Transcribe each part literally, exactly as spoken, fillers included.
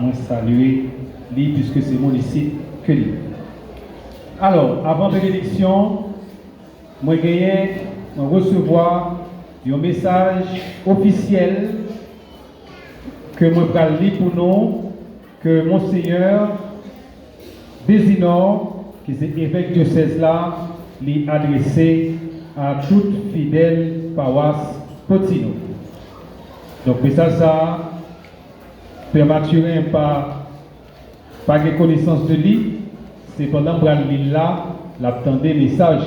Mwen salye li, piske se moun isit ke li. Alò, avan benediksyon, mwen genyen, mwen resevwa yon mesaj ofisyèl ke mwen pral li pou nou, ke Monseyè Dezinò, ki se evèk dyosèz la, li adrese a tout fidèl pawas Potino. Donk, mesaj sa a, Pè Mathurin pa, pa gen konesans de li, sepandan m pral li l la, l ap tande mesaj.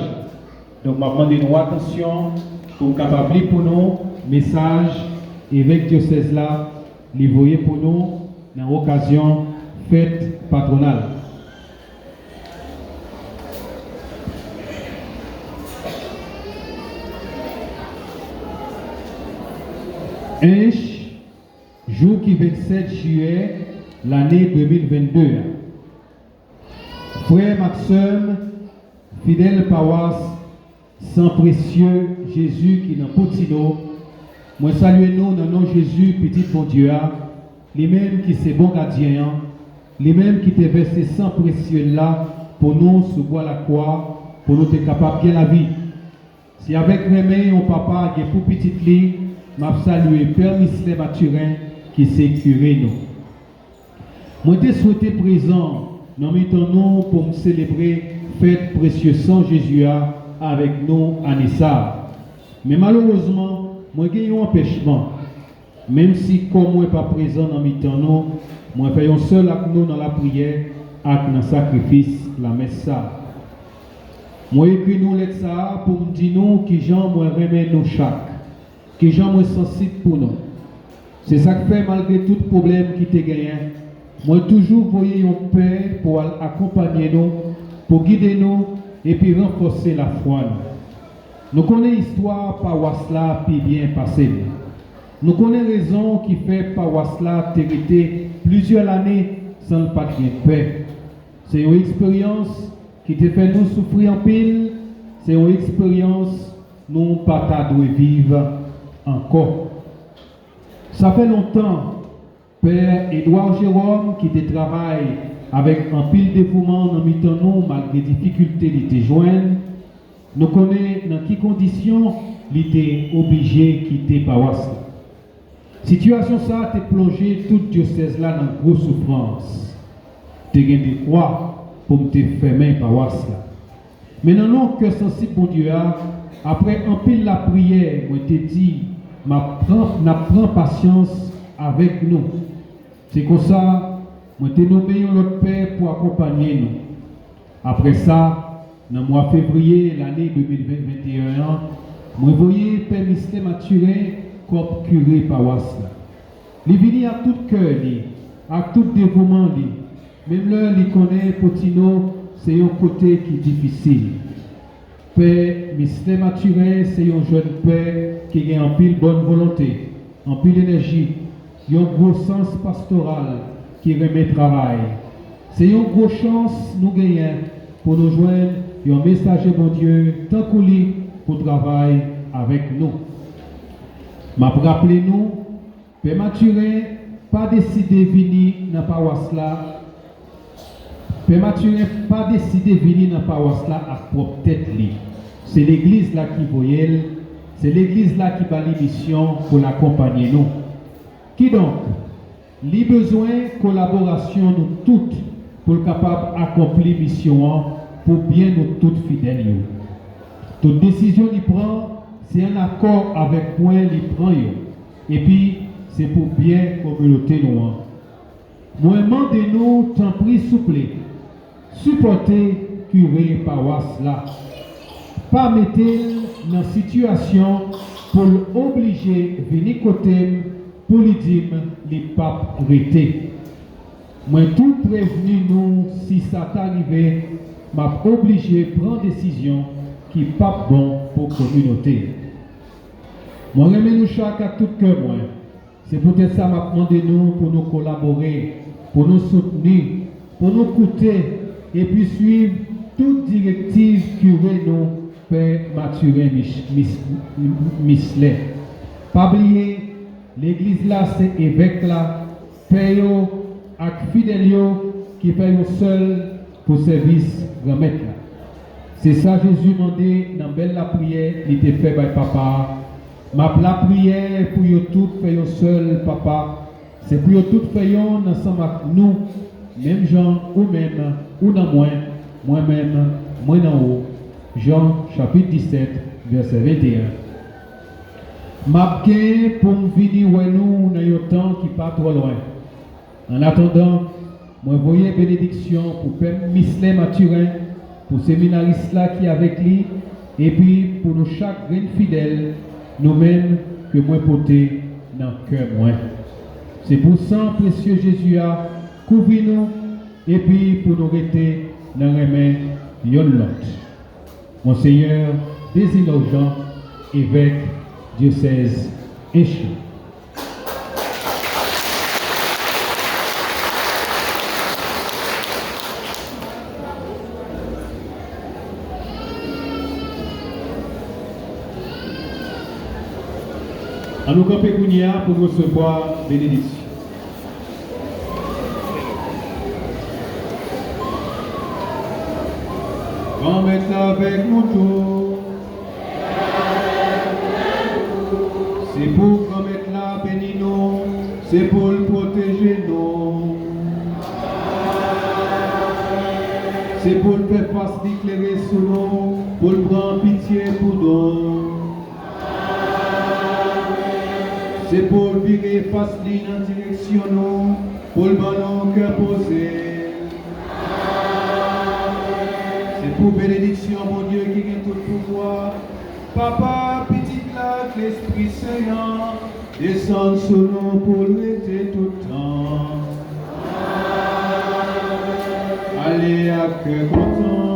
Donk, m ap mande nou atansyon pou m kapab li pou nou mesaj evèk dyosèz la, li voye pou nou nan okazyon fèt patwonal. Ench, jou ki vennsèt jiyè lane de mil vennde a. Frè m ak sè m, fidèl pawas San Presye Jezi ki nan Potino, mwen salye nou nan non Jezi, Pitit Bondye a, li menm ki se bon gadyen an, li menm ki te vèse san presye l la pou nou sou bwa lakwa, pou nou te kapab gen lavi. Se avèk renmen yon papa gen pou pitit li, m ap salye Pè Mislè Mathurin, ki se kire nou. Mwen te swete prezan nan mitan nou pou m selebre fèt presye san Jezi a avèk nou ane sa a. Men malerezman, mwen gen yon anpèchman. Menm si kò mwen pa prezan nan mitan nou, mwen fè yon sèl ak nou nan lapriyè ak nan sakrifis lamès sa a. Mwen ekri nou lèt sa a pou m di nou kijan mwen renmen nou chak, kijan mwen sansib pou nou. Se sa k fè, malgre tout pwoblèm ki te genyen, mwen toujou voye yon pè pou al akonpanye nou, pou gide nou epi ranfòse lafwa nou. Nou konnen istwa pawas la pi byen pase m. Nou konnen rezon ki fè pawas la te rete plizyè lane san l pa t gen pè. Se yon eksperyans ki te fè nou soufri anpil, se yon eksperyans nou pa ta dwe viv ankò. Sa fè lontan, Pè Edouard Jérôme, ki te travay avèk anpil devouman nan mitan nou malgre difikilte li te jwenn, nou konnen nan ki kondisyon li te oblije kite pawas la. Sitiyasyon sa a te plonje tout dyosèz la nan gwo soufrans. Te gen dekwa pou m te fèmen pawas la. Men nan non kè sansib Bondye a, apre anpil lapriyè, mwen te di, m ap pran, n ap pran pasyans avèk nou. Se konsa, mwen te nonmen yon lòt pè pou akonpanye nou. Apre sa, nan mwa fevriye lane de mil venteyen an, mwen voye Pè Mislè Mathurin kòm kire pawas la. Li vini ak tout kè li, ak tout devouman li, menm lè li konnen Potino se yon kote ki difisil. Pè Mislè Mathurin se yon jèn pè ki gen anpil bòn volonte, anpil enèji, yon gwo sans pastoral ki renmen travay. Se yon gwo chans nou genyen pou nou jwenn yon mesaje Bondye tankou li pou travay avèk nou. M ap raple nou, Pè Mathurin pa deside vini nan pawas la. Pè Mathurin pa deside vini nan pawas la ak pwòp tèt li. Se legliz la ki voye l, se legliz la ki ba li misyon pou l akonpanye nou. Kidonk, li bezwen kolaborasyon nou tout pou l kapab akonpli misyon an pou byen nou tout fidèl yo. Tout desizyon li pran, se ann akò avèk mwen li pran yo, epi se pou byen kominote nou an. Mwen mande nou, tanpri, souple, sipòte kire pawas la. Pa mete l nan sitiyasyon pou l oblije vini kote m pou li di m li p ap rete. Mwen tou prevni nou, si sa ta rive, m ap oblije pran desizyon ki p ap bon pou kominote. Mwen renmen nou chak ak tout kè mwen. Se poutèt sa m ap mande nou pou nou kolabore, pou nou soutni, pou nou koute epi swiv tout direktiv kire nou, Pè Mathurin Mich-, Mis-, Mislè. Pa bliye, legliz la se evèk la, pè yo, ak fidèl yo ki fè yon sèl pou sèvis Granmèt la. Se sa Jezi mande nan bèl lapriyè li te fè bay Papa a. M ap lapriyè pou yo tout fè yon sèl, Papa, se pou yo tout fè yonn ansanm ak nou, menm jan ou menm ou nan mwen, mwen menm mwen nan ou. Jan chapit disèt, vèsè venteyen. M ap gen pou m vini wè nou nan yon tan ki pa twò lwen. Annatandan, mwen voye benediksyon pou pè m Mislè Mathurin, pou seminaris la ki avèk li, epi pou nou chak grenn fidèl, nou menm ke mwen pote nan kè mwen. Se pou san presye Jezi a kouvri nou, epi pou nou rete nan renmen yonn lòt. Monseyè Désilor Jean, evèk dyosèz Ench. Ann nou kanpe kounye a pou n resevwa benediksyon. Granmèt la avèk nou tout. Se pou Granmèt la beni nou, se pou l pwoteje nou. Se pou l fè fas li klere sou nou, pou l pran pitye pou nou. Se pou l vire fas li nan direksyon nou, pou l ban nou kè poze. Se pou benediksyon Bondye ki gen tout pouvwa, Papa, Pitit la ak Lespri Sen an, desann sou nou pou l rete tout tan. Ale ak kè kontan.